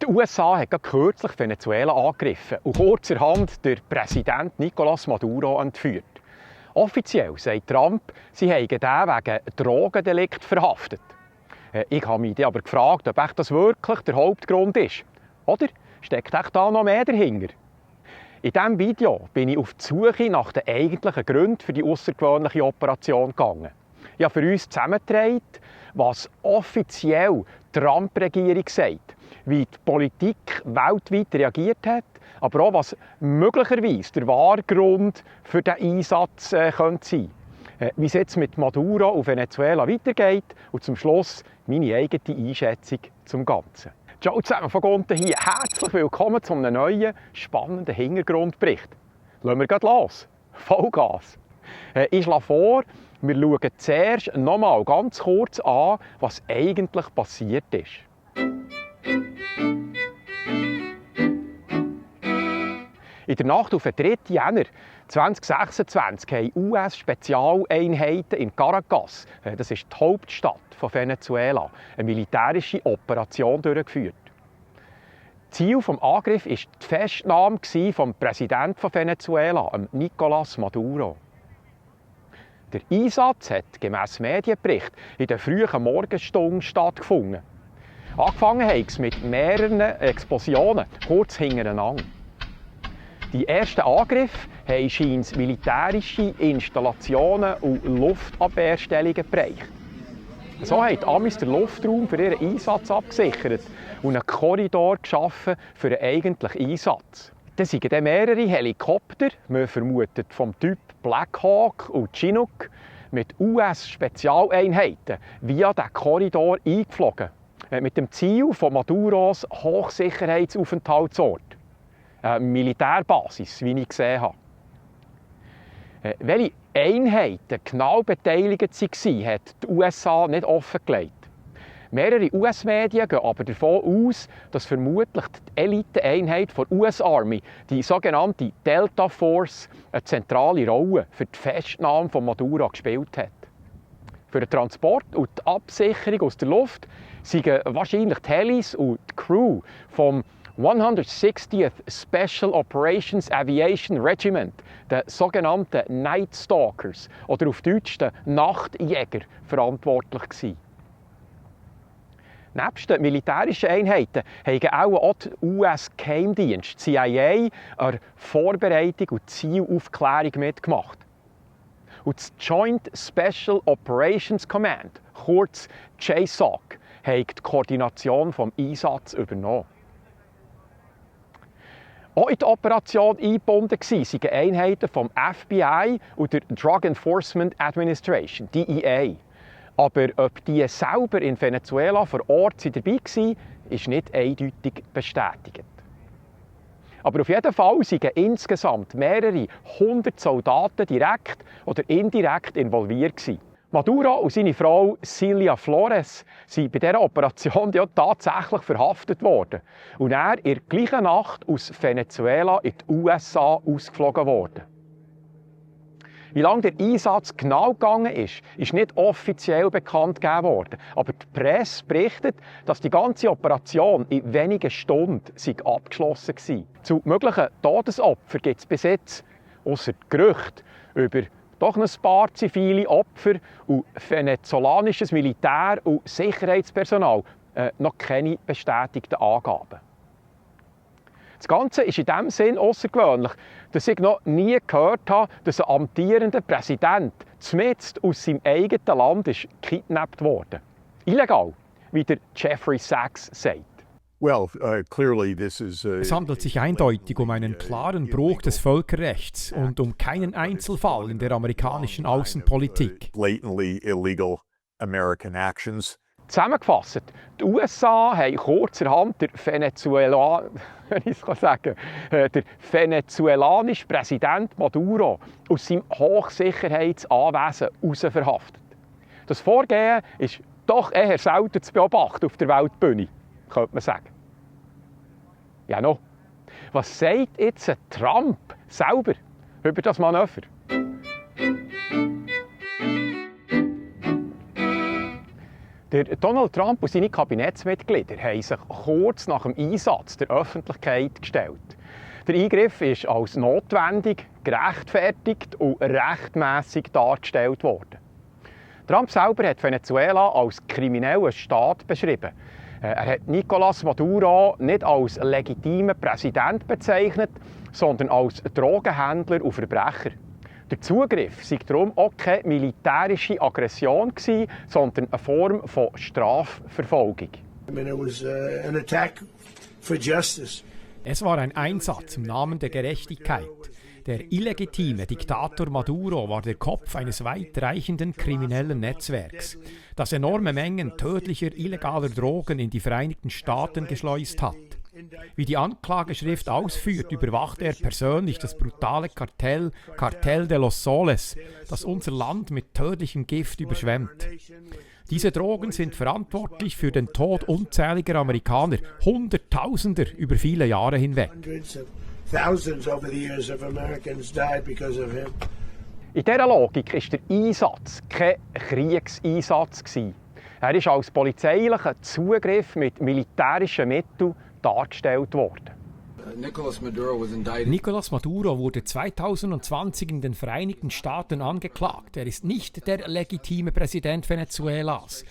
Die USA hat kürzlich Venezuela angegriffen und kurzerhand der Präsident Nicolás Maduro entführt. Offiziell sagt Trump, sie hätten den wegen Drogendelikt verhaftet. Ich habe mich aber gefragt, ob das wirklich der Hauptgrund ist. Oder steckt da noch mehr dahinter? In diesem Video bin ich auf die Suche nach den eigentlichen Gründen für die außergewöhnliche Operation gegangen. Ich habe für uns zusammengetragen, was offiziell die Trump-Regierung sagt, wie die Politik weltweit reagiert hat, aber auch was möglicherweise der wahre Grund für diesen Einsatz könnte sein. Wie es jetzt mit Maduro und Venezuela weitergeht und zum Schluss meine eigene Einschätzung zum Ganzen. Ciao zusammen von unten hier. Herzlich willkommen zu einem neuen, spannenden Hintergrundbericht. Lassen wir gleich los. Vollgas. Ich schlage vor, wir schauen zuerst noch mal ganz kurz an, was eigentlich passiert ist. In der Nacht auf den 3. Jänner 2026 haben US-Spezialeinheiten in Caracas, das ist die Hauptstadt von Venezuela, eine militärische Operation durchgeführt. Ziel des Angriffs war die Festnahme des Präsidenten von Venezuela, Nicolás Maduro. Der Einsatz hat gemäss Medienbericht in den frühen Morgenstunden stattgefunden. Angefangen hat es mit mehreren Explosionen, kurz hintereinander. Die ersten Angriffe haben scheinbar militärische Installationen und Luftabwehrstellungen geprägt. So haben die Amis den Luftraum für ihren Einsatz abgesichert und einen Korridor geschaffen für einen eigentlichen Einsatz. Dann sind mehrere Helikopter, man vermutet vom Typ Black Hawk und Chinook, mit US-Spezialeinheiten via diesen Korridor eingeflogen. Mit dem Ziel von Maduros Hochsicherheitsaufenthaltsort. Eine Militärbasis, wie ich gesehen habe. Welche Einheiten genau beteiligt waren, hat die USA nicht offengelegt. Mehrere US-Medien gehen aber davon aus, dass vermutlich die Eliteeinheit der US-Army, die sogenannte Delta Force, eine zentrale Rolle für die Festnahme von Maduro gespielt hat. Für den Transport und die Absicherung aus der Luft sind wahrscheinlich die Helis und die Crew vom 160th Special Operations Aviation Regiment, den sogenannten Night Stalkers oder auf Deutsch den Nachtjäger, verantwortlich gewesen. Nebst den militärischen Einheiten haben auch die US-Geheimdienst CIA an Vorbereitung und Zielaufklärung mitgemacht. Und das Joint Special Operations Command, kurz JSOC, hat die Koordination des Einsatzes übernommen. Auch in die Operation eingebunden waren Einheiten vom FBI und der Drug Enforcement Administration, DEA. Aber ob die selber in Venezuela vor Ort dabei waren, ist nicht eindeutig bestätigt. Aber auf jeden Fall waren insgesamt mehrere 100 Soldaten direkt oder indirekt involviert gewesen. Maduro und seine Frau Cilia Flores sind bei dieser Operation tatsächlich verhaftet worden und er in der gleichen Nacht aus Venezuela in die USA ausgeflogen worden. Wie lange der Einsatz genau gegangen ist nicht offiziell bekannt gegeben worden. Aber die Presse berichtet, dass die ganze Operation in wenigen Stunden abgeschlossen war. Zu möglichen Todesopfern gibt es bis jetzt, ausser Gerüchte über doch ein paar zivile Opfer und venezolanisches Militär- und Sicherheitspersonal noch keine bestätigten Angaben. Das Ganze ist in dem Sinn außergewöhnlich, dass ich noch nie gehört habe, dass ein amtierender Präsident zumindest aus seinem eigenen Land ist gekidnappt wurde. Illegal, wie der Jeffrey Sachs sagt. Es handelt sich eindeutig um einen klaren Bruch des Völkerrechts und um keinen Einzelfall in der amerikanischen Außenpolitik. Zusammengefasst, die USA haben kurzerhand der venezuelanische Präsident Maduro aus seinem Hochsicherheitsanwesen heraus verhaftet. Das Vorgehen ist doch eher selten zu beobachten auf der Weltbühne, könnte man sagen. Ja, noch. Was sagt jetzt Trump selber über das Manöver? Der Donald Trump und seine Kabinettsmitglieder haben sich kurz nach dem Einsatz der Öffentlichkeit gestellt. Der Eingriff ist als notwendig, gerechtfertigt und rechtmäßig dargestellt worden. Trump selber hat Venezuela als kriminellen Staat beschrieben. Er hat Nicolás Maduro nicht als legitimen Präsident bezeichnet, sondern als Drogenhändler und Verbrecher. Der Zugriff war darum auch keine militärische Aggression, sondern eine Form von Strafverfolgung. Es war ein Einsatz im Namen der Gerechtigkeit. Der illegitime Diktator Maduro war der Kopf eines weitreichenden kriminellen Netzwerks, das enorme Mengen tödlicher illegaler Drogen in die Vereinigten Staaten geschleust hat. Wie die Anklageschrift ausführt, überwacht er persönlich das brutale Cartel de los Soles, das unser Land mit tödlichem Gift überschwemmt. Diese Drogen sind verantwortlich für den Tod unzähliger Amerikaner, Hunderttausender über viele Jahre hinweg. In dieser Logik war der Einsatz kein Kriegseinsatz. Er ist als polizeilicher Zugriff mit militärischen Mitteln dargestellt worden. Nicolás Maduro wurde 2020 in den Vereinigten Staaten angeklagt. Er ist nicht der legitime Präsident Venezuelas.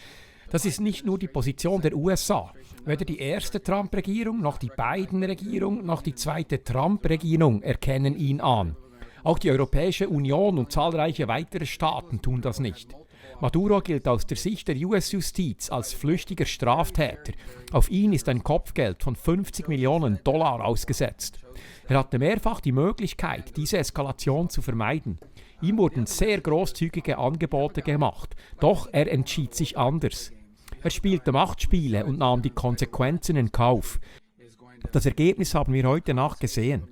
Das ist nicht nur die Position der USA. Weder die erste Trump-Regierung, noch die Biden-Regierung, noch die zweite Trump-Regierung erkennen ihn an. Auch die Europäische Union und zahlreiche weitere Staaten tun das nicht. Maduro gilt aus der Sicht der US-Justiz als flüchtiger Straftäter. Auf ihn ist ein Kopfgeld von $50 Millionen ausgesetzt. Er hatte mehrfach die Möglichkeit, diese Eskalation zu vermeiden. Ihm wurden sehr großzügige Angebote gemacht, doch er entschied sich anders. Er spielte Machtspiele und nahm die Konsequenzen in Kauf. Das Ergebnis haben wir heute Nacht gesehen.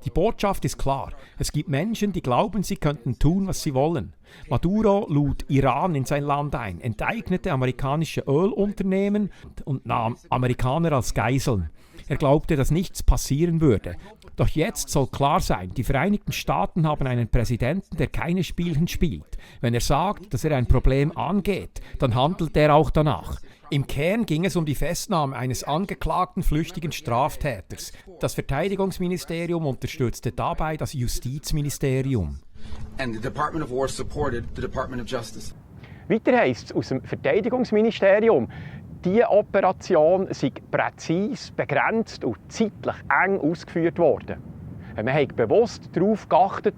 Die Botschaft ist klar. Es gibt Menschen, die glauben, sie könnten tun, was sie wollen. Maduro lud Iran in sein Land ein, enteignete amerikanische Ölunternehmen und nahm Amerikaner als Geiseln. Er glaubte, dass nichts passieren würde. Doch jetzt soll klar sein, die Vereinigten Staaten haben einen Präsidenten, der keine Spielchen spielt. Wenn er sagt, dass er ein Problem angeht, dann handelt er auch danach. Im Kern ging es um die Festnahme eines angeklagten flüchtigen Straftäters. Das Verteidigungsministerium unterstützte dabei das Justizministerium. And the Department of War supported the Department of Justice. Weiter heisst es aus dem Verteidigungsministerium, diese Operation sei präzise, begrenzt und zeitlich eng ausgeführt worden. Man hat bewusst darauf geachtet,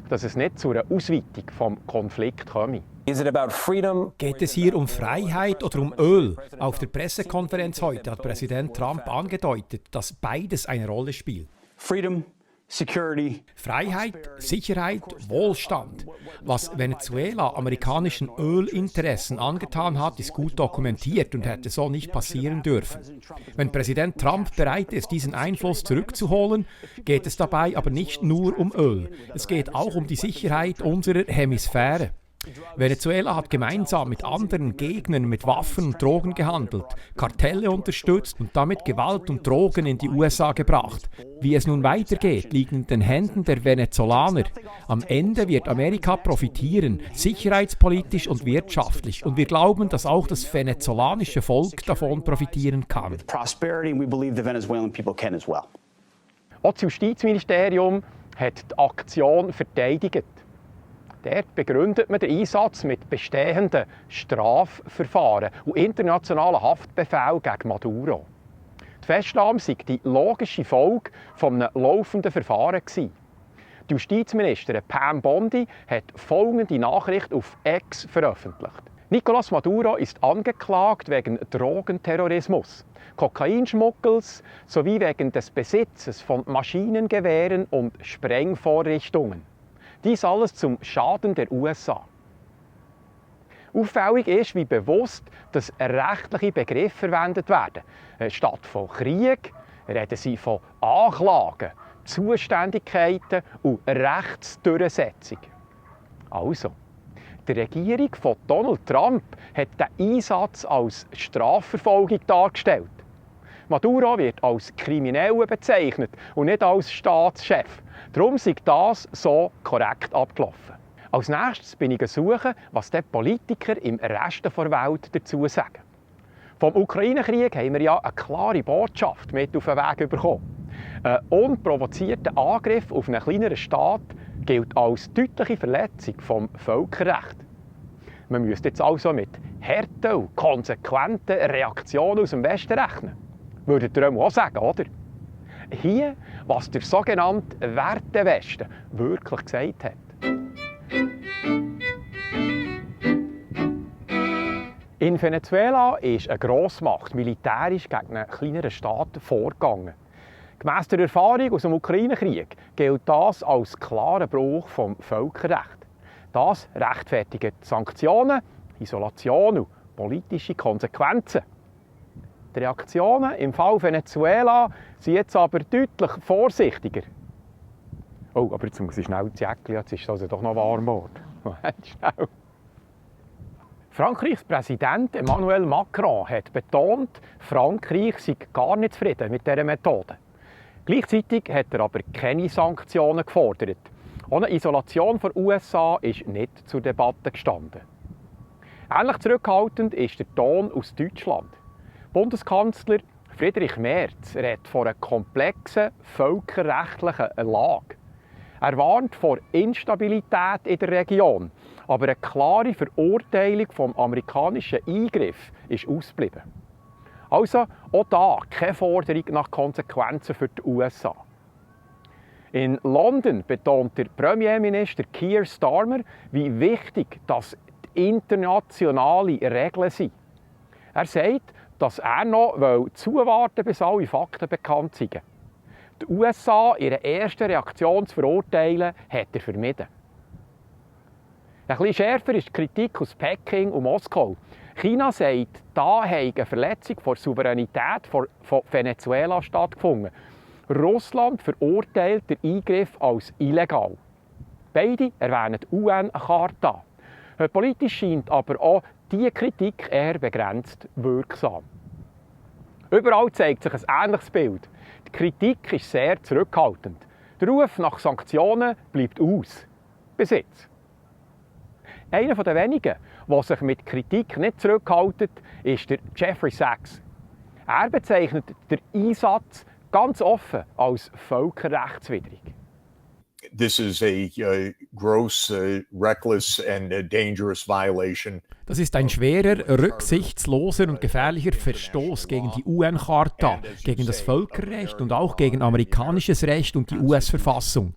dass es nicht zu einer Ausweitung des Konflikts komme. Geht es hier um Freiheit oder um Öl? Auf der Pressekonferenz heute hat Präsident Trump angedeutet, dass beides eine Rolle spielt. Freedom, security. Freiheit, Sicherheit, Wohlstand. Was Venezuela amerikanischen Ölinteressen angetan hat, ist gut dokumentiert und hätte so nicht passieren dürfen. Wenn Präsident Trump bereit ist, diesen Einfluss zurückzuholen, geht es dabei aber nicht nur um Öl. Es geht auch um die Sicherheit unserer Hemisphäre. Venezuela hat gemeinsam mit anderen Gegnern mit Waffen und Drogen gehandelt, Kartelle unterstützt und damit Gewalt und Drogen in die USA gebracht. Wie es nun weitergeht, liegt in den Händen der Venezolaner. Am Ende wird Amerika profitieren, sicherheitspolitisch und wirtschaftlich. Und wir glauben, dass auch das venezolanische Volk davon profitieren kann. Auch das Justizministerium hat die Aktion verteidigt. Dort begründet man den Einsatz mit bestehenden Strafverfahren und internationalen Haftbefehlen gegen Maduro. Die Festnahme sei die logische Folge eines laufenden Verfahrens. Die Justizministerin Pam Bondi hat folgende Nachricht auf X veröffentlicht. Nicolás Maduro ist angeklagt wegen Drogenterrorismus, Kokainschmuggels sowie wegen des Besitzes von Maschinengewehren und Sprengvorrichtungen. Dies alles zum Schaden der USA. Auffällig ist, wie bewusst dass rechtliche Begriffe verwendet werden. Statt von Krieg reden sie von Anklagen, Zuständigkeiten und Rechtsdurchsetzung. Also, die Regierung von Donald Trump hat den Einsatz als Strafverfolgung dargestellt. Maduro wird als Krimineller bezeichnet und nicht als Staatschef. Darum sei das so korrekt abgelaufen. Als nächstes bin ich suchen, was die Politiker im Rest der Welt dazu sagen. Vom Ukraine-Krieg haben wir ja eine klare Botschaft mit auf den Weg bekommen. Ein unprovozierter Angriff auf einen kleineren Staat gilt als deutliche Verletzung des Völkerrechts. Man müsste jetzt also mit harten und konsequenten Reaktionen aus dem Westen rechnen. Würdet ihr auch sagen, oder? Hier, was der sogenannte Wertewesten wirklich gesagt hat. In Venezuela ist eine Grossmacht militärisch gegen einen kleineren Staat vorgegangen. Gemäss der Erfahrung aus dem Ukraine-Krieg gilt das als klarer Bruch des Völkerrechts. Das rechtfertigt Sanktionen, Isolation und politische Konsequenzen. Die Reaktionen im Fall Venezuela sind jetzt aber deutlich vorsichtiger. Oh, aber jetzt muss ich schnell das Jäckchen, jetzt ist es also doch noch warm geworden. Schnell. Frankreichs Präsident Emmanuel Macron hat betont, Frankreich sei gar nicht zufrieden mit dieser Methode. Gleichzeitig hat er aber keine Sanktionen gefordert. Auch eine Isolation der USA ist nicht zur Debatte gestanden. Ähnlich zurückhaltend ist der Ton aus Deutschland. Bundeskanzler Friedrich Merz redet von einer komplexen völkerrechtlichen Lage. Er warnt vor Instabilität in der Region, aber eine klare Verurteilung vom amerikanischen Eingriff ist ausgeblieben. Also auch da keine Forderung nach Konsequenzen für die USA. In London betont der Premierminister Keir Starmer, wie wichtig das internationale Regeln sind. Er sagt, dass er noch zuwarten will, bis alle Fakten bekannt sind. Die USA, ihre erste Reaktion zu verurteilen, hat er vermieden. Ein bisschen schärfer ist die Kritik aus Peking und Moskau. China sagt, da habe eine Verletzung der Souveränität von Venezuela stattgefunden. Russland verurteilt den Eingriff als illegal. Beide erwähnen die UN-Charta. Politisch scheint aber auch diese Kritik eher begrenzt wirksam. Überall zeigt sich ein ähnliches Bild. Die Kritik ist sehr zurückhaltend. Der Ruf nach Sanktionen bleibt aus. Bis jetzt. Einer der wenigen, der sich mit Kritik nicht zurückhält, ist der Jeffrey Sachs. Er bezeichnet den Einsatz ganz offen als völkerrechtswidrig. This is a gross, reckless and dangerous violation. Das ist ein schwerer, rücksichtsloser und gefährlicher Verstoß gegen die UN-Charta, gegen das Völkerrecht und auch gegen amerikanisches Recht und die US-Verfassung.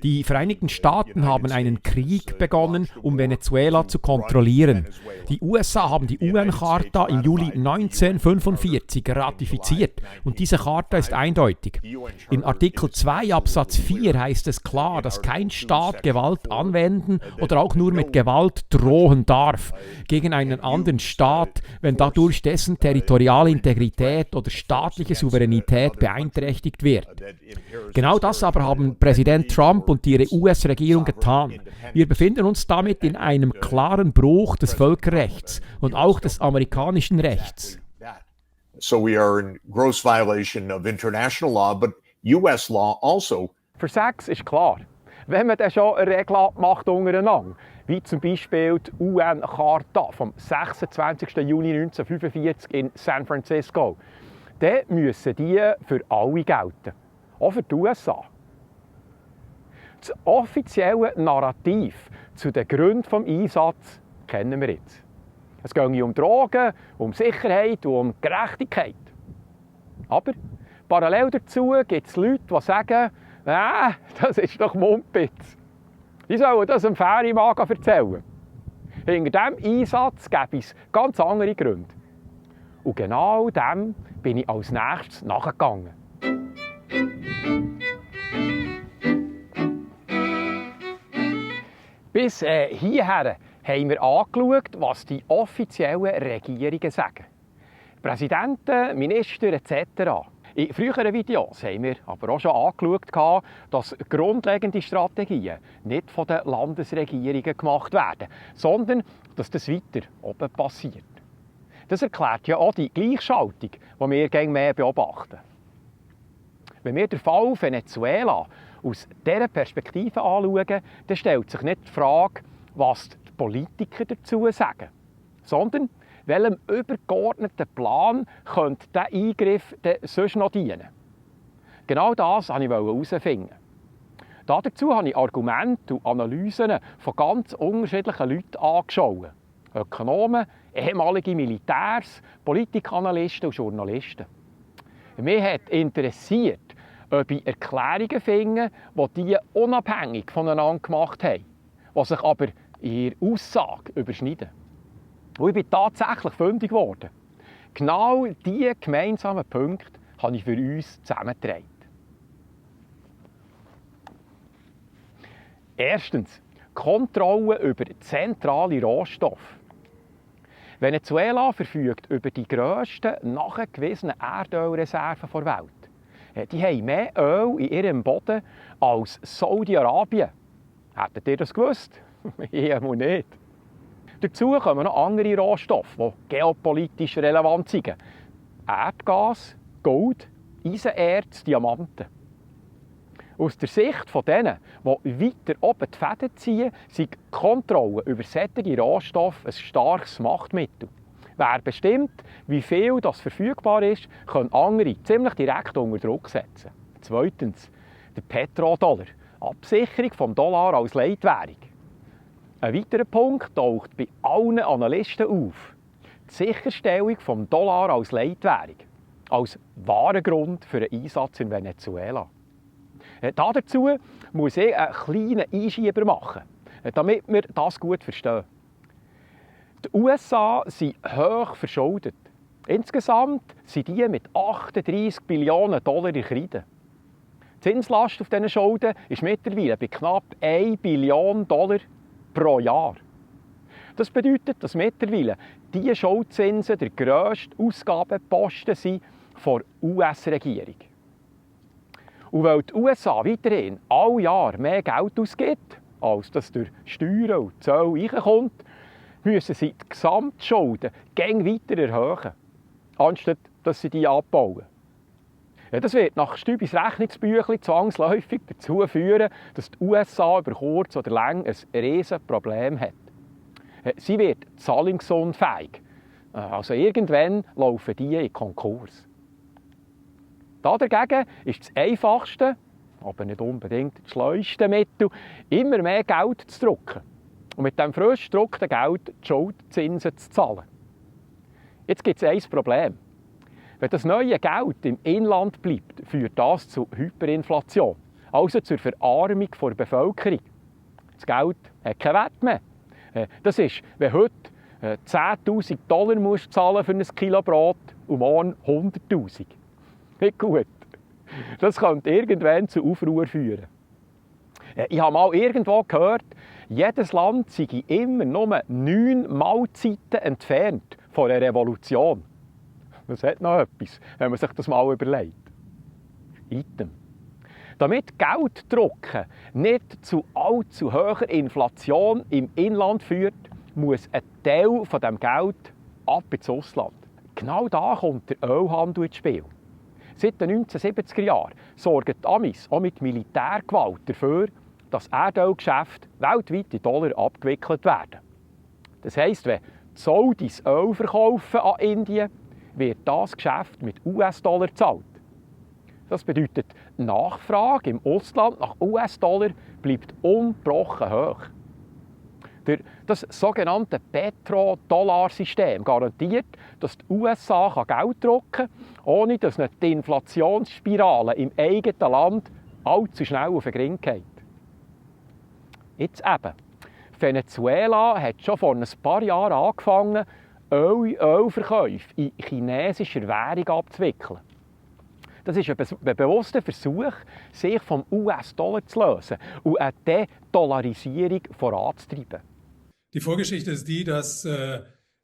Die Vereinigten Staaten haben einen Krieg begonnen, um Venezuela zu kontrollieren. Die USA haben die UN-Charta im Juli 1945 ratifiziert und diese Charta ist eindeutig. In Artikel 2 Absatz 4 heißt es klar, dass kein Staat Gewalt anwenden oder auch nur mit Gewalt drohen darf gegen einen anderen Staat, wenn dadurch dessen territoriale Integrität oder staatliche Souveränität beeinträchtigt wird. Genau das aber haben Präsident Trump und ihre US-Regierung getan. Wir befinden uns damit in einem klaren Bruch des Völkerrechts und auch des amerikanischen Rechts. So we are in gross violation of international law, but US law also. Für Sachs ist klar, wenn man dann schon eine Regel macht untereinander, wie zum Beispiel die UN-Charta vom 26. Juni 1945 in San Francisco, dann müssen die für alle gelten, auch für die USA. Das offizielle Narrativ zu den Gründen des Einsatzes kennen wir jetzt. Es geht um Drogen, um Sicherheit und um Gerechtigkeit. Aber parallel dazu gibt es Leute, die sagen, das ist doch Mumpitz. Die sollen das dem Ferienmann erzählen. Hinter diesem Einsatz gäbe es ganz andere Gründe. Und genau dem bin ich als nächstes nachgegangen. Bis hierher haben wir angeschaut, was die offiziellen Regierungen sagen. Präsidenten, Minister etc. In früheren Videos haben wir aber auch schon angeschaut, dass grundlegende Strategien nicht von den Landesregierungen gemacht werden, sondern dass das weiter oben passiert. Das erklärt ja auch die Gleichschaltung, die wir gegen mehr beobachten. Wenn wir den Fall Venezuela aus dieser Perspektive anschauen, dann stellt sich nicht die Frage, was die Politiker dazu sagen, sondern welchem übergeordneten Plan könnte dieser Eingriff denn sonst noch dienen? Genau das wollte ich herausfinden. Dazu habe ich Argumente und Analysen von ganz unterschiedlichen Leuten angeschaut. Ökonomen, ehemalige Militärs, Politikanalysten und Journalisten. Mich hat interessiert, ob ich Erklärungen finde, die diese unabhängig voneinander gemacht haben, die sich aber in ihrer Aussage überschneiden. Und ich bin tatsächlich fündig geworden. Genau diese gemeinsamen Punkte habe ich für uns zusammengetragen. Erstens, Kontrolle über zentrale Rohstoffe. Venezuela verfügt über die grössten nachgewiesenen Erdölreserven der Welt. Die haben mehr Öl in ihrem Boden als Saudi-Arabien. Hättet ihr das gewusst? Ich muss nicht. Dazu kommen noch andere Rohstoffe, die geopolitisch relevant sind. Erdgas, Gold, Eisenerz, Diamanten. Aus der Sicht von denen, die weiter oben die Fäden ziehen, ist die Kontrolle über solche Rohstoffe ein starkes Machtmittel. Wer bestimmt, wie viel das verfügbar ist, können andere ziemlich direkt unter Druck setzen. Zweitens, der Petrodollar, Absicherung vom Dollar als Leitwährung. Ein weiterer Punkt taucht bei allen Analysten auf. Die Sicherstellung vom Dollar als Leitwährung, als wahrer Grund für einen Einsatz in Venezuela. Dazu muss ich einen kleinen Einschieber machen, damit wir das gut verstehen. Die USA sind hoch verschuldet. Insgesamt sind die mit 38 Billionen Dollar in Kredit. Die Zinslast auf diesen Schulden ist mittlerweile bei knapp 1 Billion Dollar pro Jahr. Das bedeutet, dass mittlerweile diese Schuldzinsen der grösste Ausgabenposten sind der US-Regierung. Und weil die USA weiterhin alle Jahre mehr Geld ausgibt, als das durch Steuern und Zölle reinkommt, müssen sie die Gesamtschulden gäng weiter erhöhen, anstatt dass sie die abbauen. Ja, das wird nach Stübis Rechnungsbüchlein zwangsläufig dazu führen, dass die USA über kurz oder lang ein riesiges Problem hat. Sie wird zahlungsunfähig. Also irgendwann laufen die in Konkurs. Dagegen ist das einfachste, aber nicht unbedingt das schleuste Mittel, immer mehr Geld zu drucken und mit dem frisch gedruckten Geld die Schuldzinsen zu zahlen. Jetzt gibt es ein Problem. Wenn das neue Geld im Inland bleibt, führt das zu Hyperinflation, also zur Verarmung der Bevölkerung. Das Geld hat keinen Wert mehr. Das ist, wenn heute 10'000 Dollar musst zahlen für ein Kilo Brot und morgen 100'000. Nicht gut. Das könnte irgendwann zu Aufruhr führen. Ich habe mal irgendwo gehört, jedes Land sei immer nur 9 Mahlzeiten entfernt von einer Revolution. Das hat noch etwas, wenn man sich das mal überlegt. Item. Damit Gelddrucken nicht zu allzu hoher Inflation im Inland führt, muss ein Teil von dem Geld ab ins Ausland. Genau da kommt der Ölhandel ins Spiel. Seit den 1970er Jahren sorgen die Amis auch mit Militärgewalt dafür, dass Erdölgeschäfte weltweit in Dollar abgewickelt werden. Das heisst, wenn die Saudis Öl verkaufen an Indien, wird das Geschäft mit US-Dollar gezahlt. Das bedeutet, die Nachfrage im Ausland nach US-Dollar bleibt ungebrochen hoch. Das sogenannte Petrodollar-System garantiert, dass die USA Geld drucken kann, ohne dass die Inflationsspirale im eigenen Land allzu schnell auf den Grund geht. Jetzt eben. Venezuela hat schon vor ein paar Jahren angefangen, Ölverkäufe in chinesischer Währung abzuwickeln. Das ist ein bewusster Versuch, sich vom US-Dollar zu lösen und eine De-Dollarisierung voranzutreiben. Die Vorgeschichte ist die, dass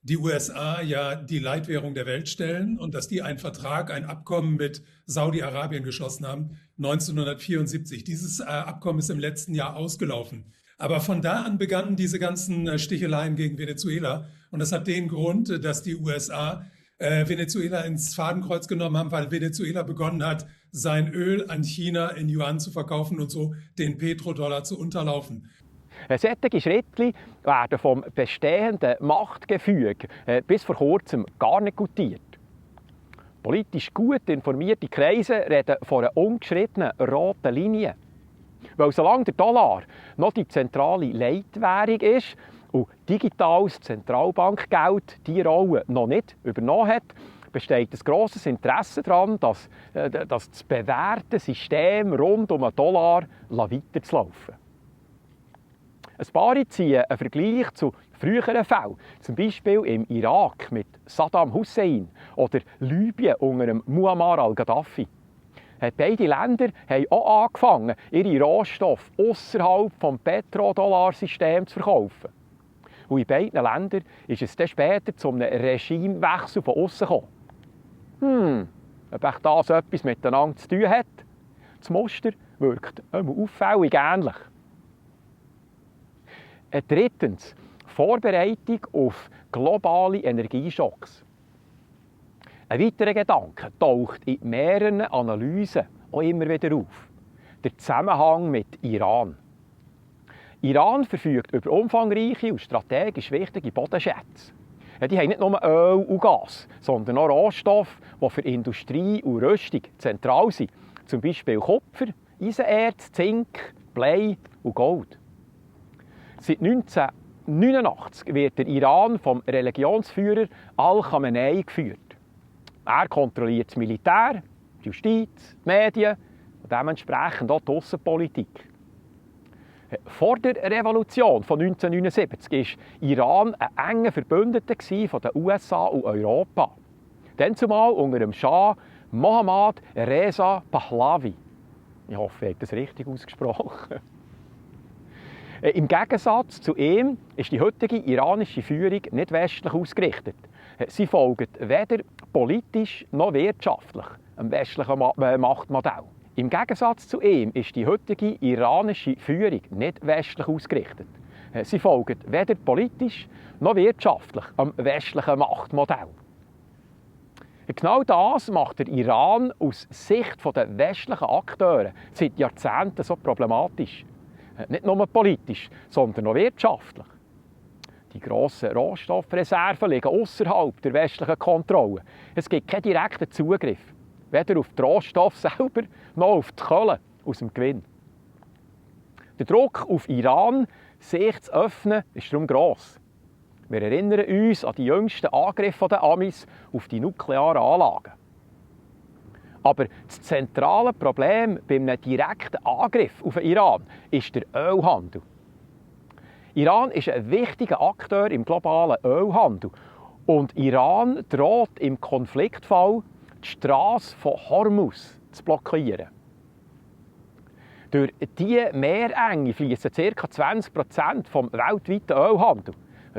die USA ja die Leitwährung der Welt stellen und dass die einen Vertrag, ein Abkommen mit Saudi-Arabien geschlossen haben, 1974. Dieses Abkommen ist im letzten Jahr ausgelaufen. Aber von da an begannen diese ganzen Sticheleien gegen Venezuela. Und das hat den Grund, dass die USA Venezuela ins Fadenkreuz genommen haben, weil Venezuela begonnen hat, sein Öl an China in Yuan zu verkaufen und so den Petrodollar zu unterlaufen. Solche Schritte werden vom bestehenden Machtgefüge bis vor kurzem gar nicht gutiert. Politisch gut informierte Kreise reden von einer ungeschrittenen roten Linie. Weil solange der Dollar noch die zentrale Leitwährung ist und digitales Zentralbankgeld diese Rolle noch nicht übernommen hat, besteht ein grosses Interesse daran, das bewährte System rund um den Dollar weiterzulaufen. Ein paar ziehen einen Vergleich zu früheren Fällen, zum Beispiel im Irak mit Saddam Hussein oder Libyen unter Muammar al-Gaddafi. Beide Länder haben auch angefangen, ihre Rohstoffe außerhalb des Petrodollarsystems zu verkaufen. Und in beiden Ländern ist es dann später zu einem Regimewechsel von außen gekommen. Ob das etwas miteinander zu tun hat? Das Muster wirkt auffällig ähnlich. Drittens, Vorbereitung auf globale Energieschocks. Ein weiterer Gedanke taucht in mehreren Analysen auch immer wieder auf. Der Zusammenhang mit Iran. Iran verfügt über umfangreiche und strategisch wichtige Bodenschätze. Die haben nicht nur Öl und Gas, sondern auch Rohstoffe, die für Industrie und Rüstung zentral sind. Zum Beispiel Kupfer, Eisenerz, Zink, Blei und Gold. Seit 1989 wird der Iran vom Religionsführer Al-Khamenei geführt. Er kontrolliert das Militär, die Justiz, die Medien und dementsprechend auch die Aussenpolitik. Vor der Revolution von 1979 war Iran ein enger Verbündeter von den USA und Europa. Dann zumal unter dem Schah Mohammad Reza Pahlavi. Ich hoffe, ich habe das richtig ausgesprochen. Im Gegensatz zu ihm ist die heutige iranische Führung nicht westlich ausgerichtet. Sie folgt weder politisch noch wirtschaftlich dem westlichen Machtmodell. Im Gegensatz zu ihm ist die heutige iranische Führung nicht westlich ausgerichtet. Sie folgt weder politisch noch wirtschaftlich dem westlichen Machtmodell. Genau das macht der Iran aus Sicht der westlichen Akteure seit Jahrzehnten so problematisch. Nicht nur politisch, sondern auch wirtschaftlich. Die grossen Rohstoffreserven liegen außerhalb der westlichen Kontrolle. Es gibt keinen direkten Zugriff, weder auf die Rohstoffe selber noch auf die Kohle aus dem Gewinn. Der Druck auf Iran, sich zu öffnen, ist darum gross. Wir erinnern uns an die jüngsten Angriffe der Amis auf die nuklearen Anlagen. Aber das zentrale Problem bei einem direkten Angriff auf den Iran ist der Ölhandel. Iran ist ein wichtiger Akteur im globalen Ölhandel und Iran droht im Konfliktfall, die Straße von Hormuz zu blockieren. Durch diese Meerenge fließen ca. 20% vom weltweiten Ölhandel.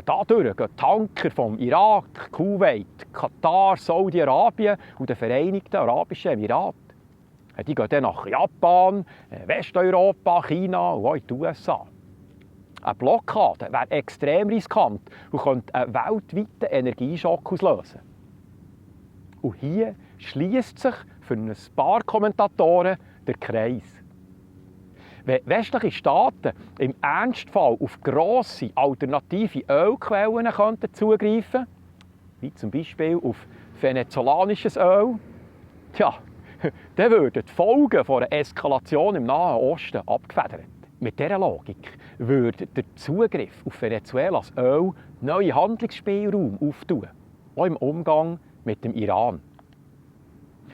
Dadurch gehen Tanker vom Irak, Kuwait, Katar, Saudi-Arabien und den Vereinigten Arabischen Emiraten. Die gehen dann nach Japan, Westeuropa, China und auch in die USA. Eine Blockade wäre extrem riskant und könnte einen weltweiten Energieschock auslösen. Und hier schließt sich für ein paar Kommentatoren der Kreis. Wenn westliche Staaten im Ernstfall auf grosse alternative Ölquellen zugreifen könnten, wie zum Beispiel auf venezolanisches Öl, dann würden die Folgen einer Eskalation im Nahen Osten abgefedert. Mit dieser Logik würde der Zugriff auf Venezuelas Öl neue Handlungsspielraum auftun, auch im Umgang mit dem Iran.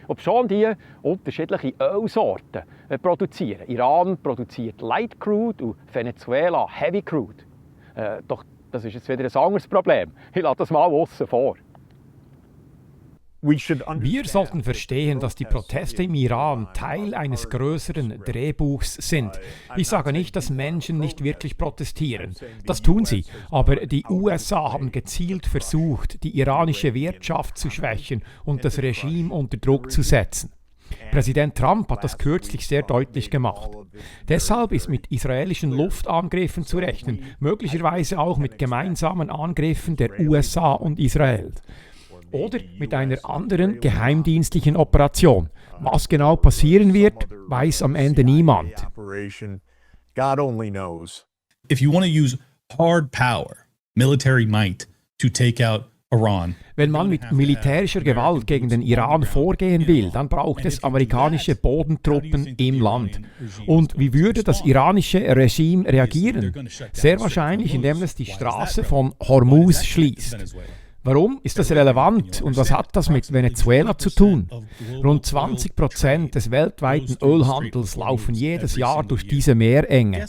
Obschon die unterschiedliche Ölsorten produzieren. Iran produziert Light Crude und Venezuela Heavy Crude. Doch das ist jetzt wieder ein anderes Problem. Ich lasse das mal außen vor. Wir sollten verstehen, dass die Proteste im Iran Teil eines größeren Drehbuchs sind. Ich sage nicht, dass Menschen nicht wirklich protestieren. Das tun sie. Aber die USA haben gezielt versucht, die iranische Wirtschaft zu schwächen und das Regime unter Druck zu setzen. Präsident Trump hat das kürzlich sehr deutlich gemacht. Deshalb ist mit israelischen Luftangriffen zu rechnen, möglicherweise auch mit gemeinsamen Angriffen der USA und Israel. Oder mit einer anderen geheimdienstlichen Operation. Was genau passieren wird, weiß am Ende niemand. God only knows. If you want to use hard power, military might, to take out Iran. Wenn man mit militärischer Gewalt gegen den Iran vorgehen will, dann braucht es amerikanische Bodentruppen im Land. Und wie würde das iranische Regime reagieren? Sehr wahrscheinlich, indem es die Straße von Hormuz schließt. Warum ist das relevant und was hat das mit Venezuela zu tun? Rund 20% des weltweiten Ölhandels laufen jedes Jahr durch diese Meerenge.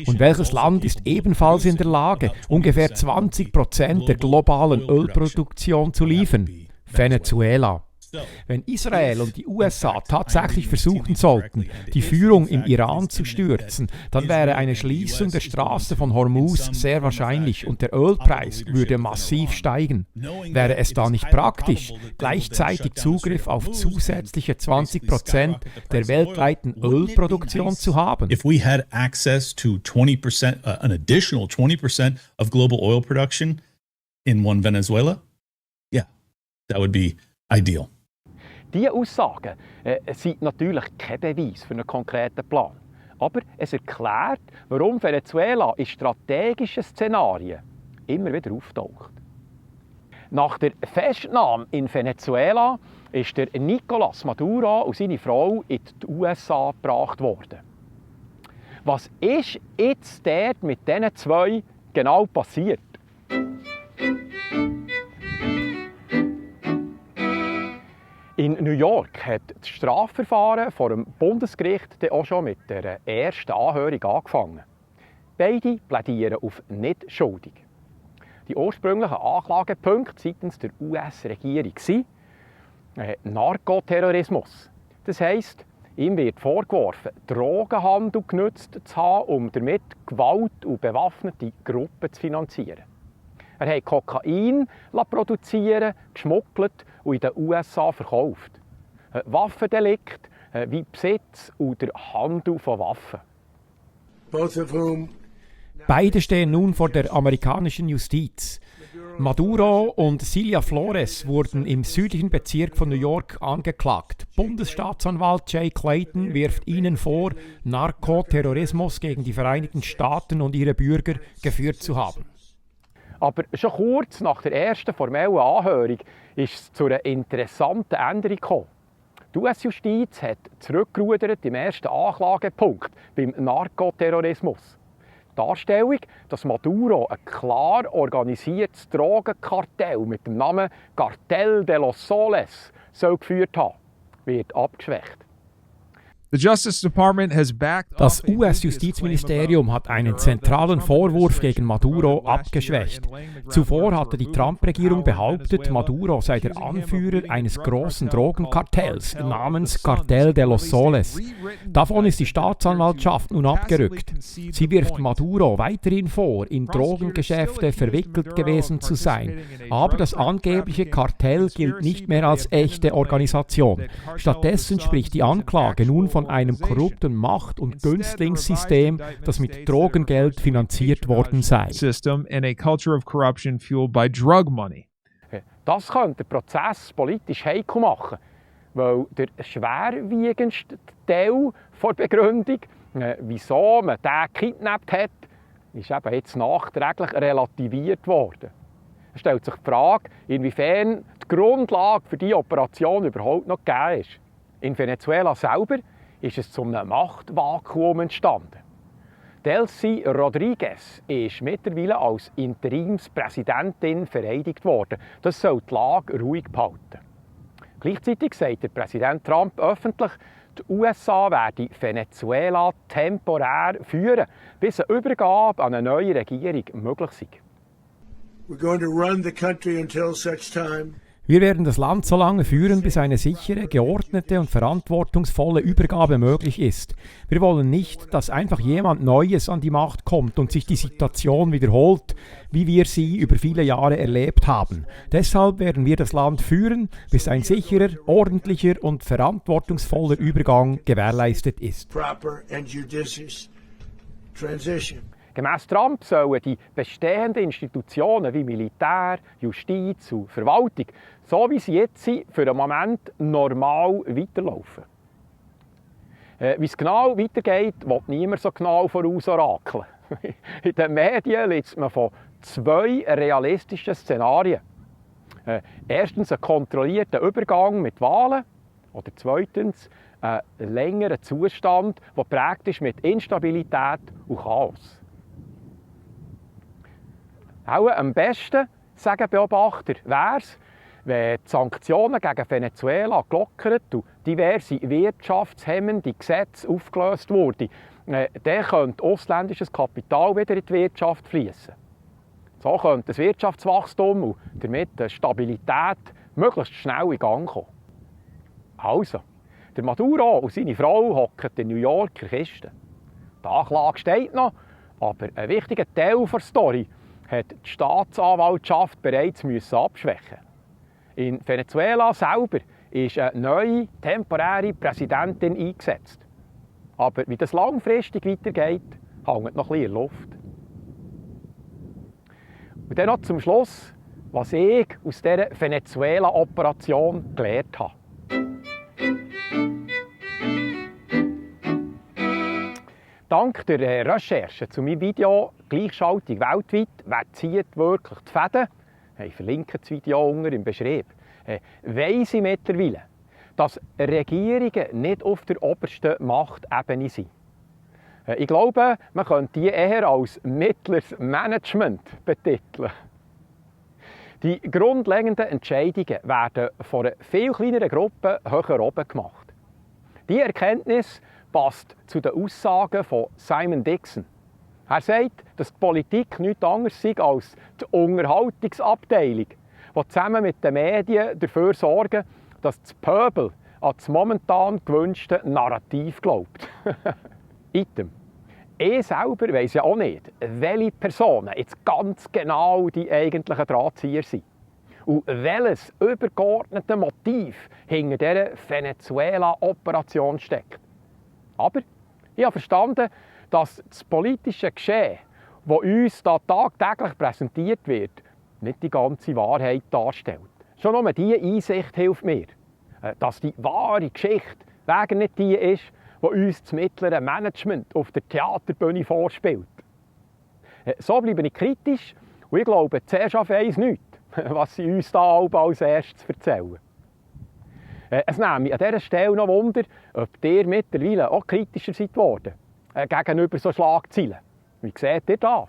Und welches Land ist ebenfalls in der Lage, ungefähr 20% der globalen Ölproduktion zu liefern? Venezuela. Wenn Israel und die USA tatsächlich versuchen sollten, die Führung im Iran zu stürzen, dann wäre eine Schließung der Straße von Hormuz sehr wahrscheinlich und der Ölpreis würde massiv steigen. Wäre es da nicht praktisch, gleichzeitig Zugriff auf zusätzliche 20% der weltweiten Ölproduktion zu haben? If we had access to 20%, an additional 20% of global oil production in one Venezuela, yeah, that would be ideal. Diese Aussagen sind natürlich kein Beweis für einen konkreten Plan. Aber es erklärt, warum Venezuela in strategischen Szenarien immer wieder auftaucht. Nach der Festnahme in Venezuela ist der Nicolás Maduro und seine Frau in die USA gebracht worden. Was ist jetzt dort mit diesen zwei genau passiert? In New York hat das Strafverfahren vor dem Bundesgericht auch schon mit der ersten Anhörung angefangen. Beide plädieren auf nicht schuldig. Die ursprünglichen Anklagepunkte seitens der US-Regierung waren Narkoterrorismus. Das heisst, ihm wird vorgeworfen, Drogenhandel genutzt zu haben, um damit Gewalt- und bewaffnete Gruppen zu finanzieren. Er hat Kokain produzieren, geschmuggelt und in den USA verkauft. Waffendelikt wie Besitz und der Handel von Waffen. Beide stehen nun vor der amerikanischen Justiz. Maduro und Cilia Flores wurden im südlichen Bezirk von New York angeklagt. Bundesstaatsanwalt Jay Clayton wirft ihnen vor, Narkoterrorismus gegen die Vereinigten Staaten und ihre Bürger geführt zu haben. Aber schon kurz nach der ersten formellen Anhörung ist es zu einer interessanten Änderung gekommen. Die US-Justiz hat zurückgerudert im ersten Anklagepunkt beim Narkoterrorismus. Die Darstellung, dass Maduro ein klar organisiertes Drogenkartell mit dem Namen Cartel de los Soles geführt haben, wird abgeschwächt. Das US-Justizministerium hat einen zentralen Vorwurf gegen Maduro abgeschwächt. Zuvor hatte die Trump-Regierung behauptet, Maduro sei der Anführer eines großen Drogenkartells namens Cartel de los Soles. Davon ist die Staatsanwaltschaft nun abgerückt. Sie wirft Maduro weiterhin vor, in Drogengeschäfte verwickelt gewesen zu sein. Aber das angebliche Kartell gilt nicht mehr als echte Organisation. Stattdessen spricht die Anklage nun von einem korrupten Macht- und Günstlingssystem, das mit Drogengeld finanziert worden sei. Das könnte den Prozess politisch heikel machen, weil der schwerwiegendste Teil der Begründung, wieso man den gekidnappt hat, ist eben jetzt nachträglich relativiert worden. Es stellt sich die Frage, inwiefern die Grundlage für diese Operation überhaupt noch gegeben ist. In Venezuela selber ist es zu einem Machtvakuum entstanden. Delcy Rodriguez ist mittlerweile als Interimspräsidentin vereidigt worden. Das soll die Lage ruhig behalten. Gleichzeitig sagt der Präsident Trump öffentlich, die USA werde Venezuela temporär führen, bis eine Übergabe an eine neue Regierung möglich sei. We're going to run the country until such time. Wir werden das Land so lange führen, bis eine sichere, geordnete und verantwortungsvolle Übergabe möglich ist. Wir wollen nicht, dass einfach jemand Neues an die Macht kommt und sich die Situation wiederholt, wie wir sie über viele Jahre erlebt haben. Deshalb werden wir das Land führen, bis ein sicherer, ordentlicher und verantwortungsvoller Übergang gewährleistet ist. Gemäss Trump sollen die bestehenden Institutionen wie Militär, Justiz und Verwaltung, so wie sie jetzt sind, für einen Moment normal weiterlaufen. Wie es genau weitergeht, will niemand so genau vorausorakeln. In den Medien liest man von 2 realistischen Szenarien. Erstens ein kontrollierter Übergang mit Wahlen oder zweitens ein längerer Zustand, der geprägt ist mit Instabilität und Chaos. Auch am besten, sagen Beobachter, wäre es, wenn die Sanktionen gegen Venezuela gelockert und diverse wirtschaftshemmende Gesetze aufgelöst wurden, dann könnte ausländisches Kapital wieder in die Wirtschaft fließen. So könnte das Wirtschaftswachstum und damit die Stabilität möglichst schnell in Gang kommen. Also, der Maduro und seine Frau hocken in New Yorker Kiste. Die Anklage steht noch, aber ein wichtiger Teil der Story hat die Staatsanwaltschaft bereits abschwächen. In Venezuela selber ist eine neue, temporäre Präsidentin eingesetzt. Aber wie das langfristig weitergeht, hängt noch ein bisschen in der Luft. Und dann noch zum Schluss, was ich aus dieser Venezuela-Operation gelernt habe. Dank der Recherche zu meinem Video «Gleichschaltung weltweit, wer zieht wirklich die Fäden?» ich verlinke das Video unten im Beschrieb, weiss ich mittlerweile, dass Regierungen nicht auf der obersten Machtebene sind. Ich glaube, man könnte die eher als mittleres Management betiteln. Die grundlegenden Entscheidungen werden von einer viel kleineren Gruppe höher oben gemacht. Diese Erkenntnis passt zu den Aussagen von Simon Dixon. Er sagt, dass die Politik nichts anderes sei als die Unterhaltungsabteilung, die zusammen mit den Medien dafür sorgen, dass das Pöbel an das momentan gewünschte Narrativ glaubt. Item. Ich selber weiss ja auch nicht, welche Personen jetzt ganz genau die eigentlichen Drahtzieher sind. Und welches übergeordnete Motiv hinter dieser Venezuela-Operation steckt. Aber ich habe verstanden, dass das politische Geschehen, das uns da tagtäglich präsentiert wird, nicht die ganze Wahrheit darstellt. Schon nur diese Einsicht hilft mir, dass die wahre Geschichte wegen nicht die ist, die uns das mittlere Management auf der Theaterbühne vorspielt. So bleibe ich kritisch und ich glaube zuerst auf eins nicht, was sie uns da als erstes erzählen. Es nimmt mich an dieser Stelle noch Wunder, ob ihr mittlerweile auch kritischer seid geworden gegenüber so Schlagzeilen. Wie seht ihr das?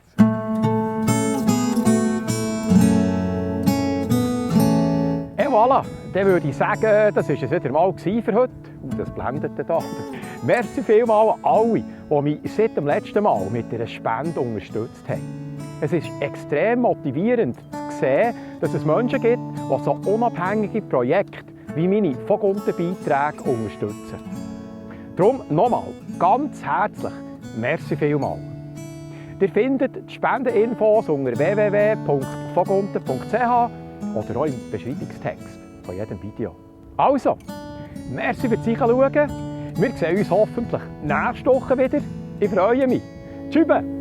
Et voilà, dann würde ich sagen, das war es wieder mal für heute. Und das blendet da. Merci vielmals an alle, die mich seit dem letzten Mal mit einer Spende unterstützt haben. Es ist extrem motivierend zu sehen, dass es Menschen gibt, die so unabhängige Projekte wie meine Vogunten-Beiträge unterstützen. Darum nochmal ganz herzlich merci vielmals. Ihr findet die Spendeninfos unter www.vogunten.ch oder auch im Beschreibungstext von jedem Video. Also, merci fürs Zuschauen. Wir sehen uns hoffentlich nächste Woche wieder. Ich freue mich. Tschüss!